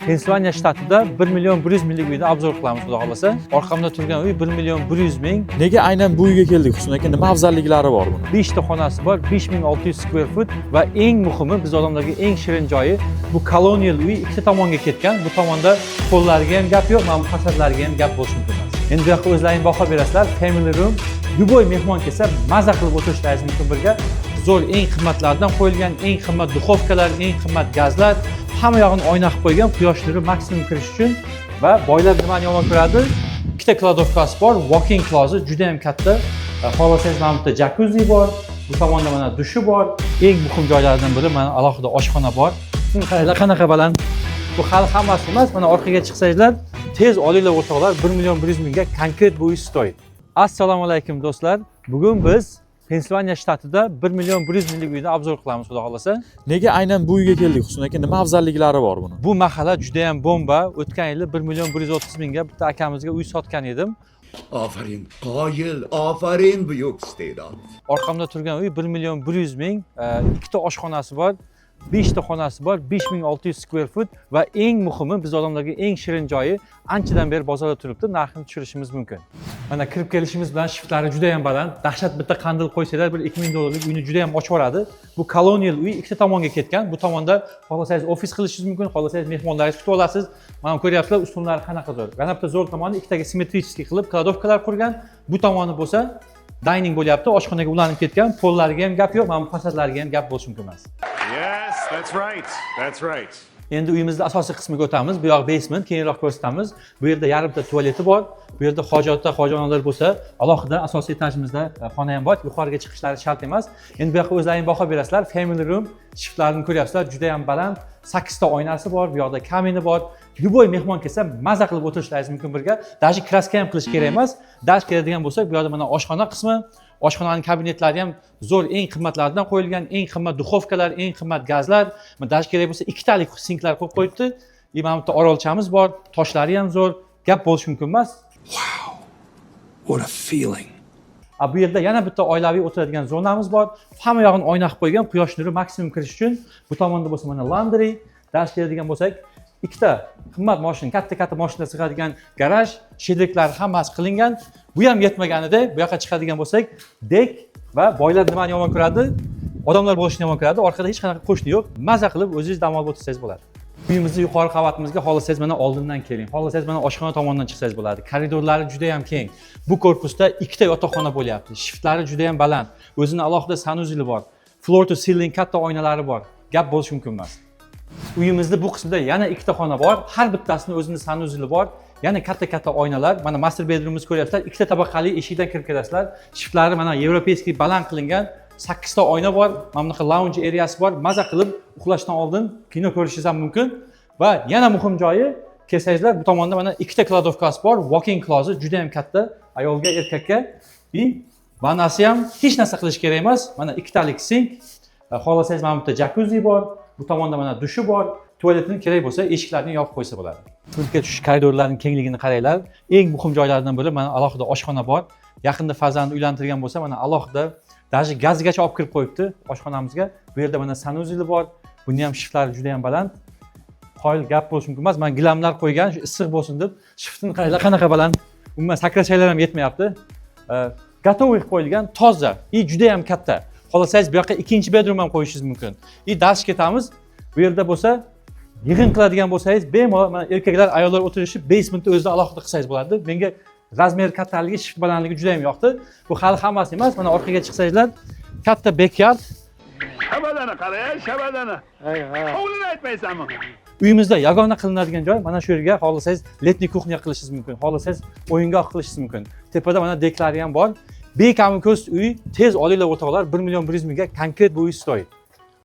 Pensilvaniya shtatida 1 million 100 minglik uyni обзор qilamiz, xudo xohlasa. Orqamda turgan uy 1 million 100 ming. Nega aynan bu uyga keldik, Husn aka? Nima afzalliklari bor buni? 5 ta xonasi bor, 5600 square foot va eng muhimi, biz odamlarga eng shirin joyi, bu colonial uy ikkita tomonga ketgan. Bu tomonda pollarga ham gap yo'q, mana bu fasadlarga ham gap bo'lishi mumkin emas. Endi bu yoqqa o'zlaring baho berasizlar. Family room, любой mehmon kelsa, maza qilib o'tirishlaringiz mumkin birga. Zo'r, eng qimmatlardan qo'yilgan, eng qimmat duxovkalar, eng qimmat gazlar, hamma yog'ini oyna qilib qo'ygan, quyosh nuri maksimum kirish uchun. Va boylar nimani yomon ko'radi? Ikkita кладовка si bor, walk-in closet juda ham katta. Xohlasangiz, mana bu yerda jacuzzi bor, bu tomonda mana dushi bor. Eng muhim joylaridan biri, mana alohida oshxona bor. Qaranglar, qanaqa baland. Bu hali hammasi emas, mana orqaga chiqsangizlar, tez olinglar, o'rtoqlar, 1 million 100 mingga konkret bu uy стоит. Assalomu alaykum, do'stlar. Bugun biz Pensilvaniya shtatida 1 million 100 minglik uyni обзор qilamiz, xudo xohlasa. Nega aynan bu uyga keldik, Husn aka? Nima afzalliklari bor buni? Bu mahalla juda ham bomba. O'tgan yili 1 million 130 mingga bitta akamizga uy sotgan edim. Ofarin, qoyil, ofarin, buyuk iste'dod. Orqamda turgan uy 1 million 100 ming, ikkita oshxonasi bor, 5 ta xonasi bor, 5600 square foot va eng muhimi, biz odamlarga eng shirin joyi, anchadan beri bozorda turibdi, narxini tushirishimiz mumkin. Mana kirib kelishimiz bilan shiftlari juda ham baland. Dahshat, bitta qandil qo'ysanglar, bir 2000 dollarlik uyni juda ham ochib yuboradi. Bu colonial uy ikkita tomonga ketgan. Bu tomonda xohlasangiz ofis qilishingiz mumkin, xohlasangiz mehmonlaringizni kutib olasiz. Mana ko'ryapsizlar, ustunlari qanaqa zo'r. Yana bitta zo'r tomoni, ikkitaga simmetrический qilib кладовка lar qurgan. Bu tomoni bo'lsa dining bo'lyapti, oshxonaga ulanib ketgan. Pollariga ham gap yo'q, mana bu fasadlariga ham gap bo'lishi mumkin emas. Yes, that's right. That's right. Endi uyimizni asosiy qismiga o'tamiz. Bu yoq basement, keyinroq ko'rsatamiz. Bu yerda yarimta tualeti bor. Bu yerda hojatda hojatxonalar bo'lsa, alohida asosiy etajimizda xona ham bor. Yuqoriga chiqishlari shart emas. Endi bu yoqqa o'zlaring baho berasizlar. Family room, shiftlarini ko'ryapsizlar, juda ham baland. 8 ta oynasi bor, bu yoqda kamini bor. Любой mehmon kelsa, maza qilib o'tirishlaringiz mumkin birga. Даже краска ham qilish kerak emas. Dars keladigan bo'lsak, bu yoqda mana oshxona qismi. Oshxonaning kabinetlari ham zo'r, eng qimmatlaridan qo'yilgan, eng qimmat duxovkalar, eng qimmat gazlar. Даже kerak bo'lsa, ikkitalik sinklar qo'yib qo'yibdi. И mana bu yerda orolchamiz bor, toshlari ham zo'r, gap bo'lishi mumkin emas. What a feeling. A bu yerda yana bitta oilaviy o'tiradigan zonamiz bor. Hamma yog'ini oyna qilib qo'ygan, quyosh nuri maksimum kirish uchun. Bu tomonda bo'lsa mana laundry. Dars keladigan bo'lsak, ikkita qimmat mashina, katta-katta mashina sig'adigan garaj, shedriklar hammasi qilingan. Bu ham yetmaganida, bu yoqqa chiqadigan bo'lsak, deck. Va boylar nimani yomon ko'radi? Odamlar bo'lishini yomon ko'radi. Orqada hech qanaqa qo'shni yo'q. Maza qilib o'zingiz dam olib o'tirsangiz bo'ladi. Uyimizni yuqori qavatimizga xohlasangiz, mana oldindan keling. Xohlasangiz, mana oshxona tomonidan chiqsangiz bo'ladi. Koridorlari juda ham keng. Bu korpusda ikkita yotoqxona bo'lyapti. Shiftlari juda ham baland. O'zini alohida санузел i bor. Floor to ceiling katta oynalari bor. Gap bo'lishi mumkin emas. Uyimizni bu qismida yana ikkita xona bor. Har bittasini o'zini санузел i bor. Yana katta-katta oynalar. Mana master bedroomimizni ko'ryapsizlar. Ikkita tabaqali eshikdan kirib kelasizlar. Shiftlari mana европейский baland qilingan. 8 ta oyna bor. Mana bunaqa lounge areasi bor. Maza qilib uxlashdan oldin kino ko'rishingiz ham mumkin. Va yana muhim joyi, kelsangizlar, bu tomonda mana ikkita кладовка si bor, walk-in closet juda ham katta, ayolga, erkakka. И vannasi ham hech narsa qilish kerak emas. Mana ikkitalik sink. Xohlasangiz, mana bu yerda jacuzzi bor. Bu tomonda mana dushi bor. Tualetini kerak bo'lsa, eshiklarni yopib qo'ysa bo'ladi. To'rtga tushish koridorlarning kengligini qaranglar. Eng muhim joylaridan biri, mana alohida oshxona bor. Yaqinda farzandni uylantirgan bo'lsa, mana alohida даже gazgacha olib kirib qo'yibdi oshxonamizga. Bu yerda mana санузел i bor. Buni ham shiftlari juda ham baland. Qoyil, gap bo'lishi mumkin emas. Mana gilamlar qo'ygan, shu issiq bo'lsin deb. Shiftini qaranglar, qanaqa baland. Umuman sakrashanglar ham yetmayapti. Готовый qilib qo'yilgan, toza и juda ham katta. Xohlasangiz, bu yoqqa ikkinchi bedroom ham qo'yishingiz mumkin. И дальше ketamiz. Bu yerda bo'lsa, yig'in qiladigan bo'lsangiz, bemalol mana erkaklar, ayollar o'tirishib, basementni o'zida alohida qilsangiz bo'ladi. Menga размер kattaligi, shift balandligi juda ham yoqdi. Bu hali hammasi emas. Mana orqaga chiqsangizlar, katta backyard. Shabadani qara, shabadani. Hovlini aytmaysanmi? Uyimizda yagona qilinadigan joy mana shu yerga xohlasangiz, летний кухня qilishingiz mumkin, xohlasangiz, o'yingoh qilishingiz mumkin. Tepada mana deklari ham bor. Bekamu ko'z uy, tez olinglar, o'rtoqlar, 1 million 100 mingga konkret bu uy стоит.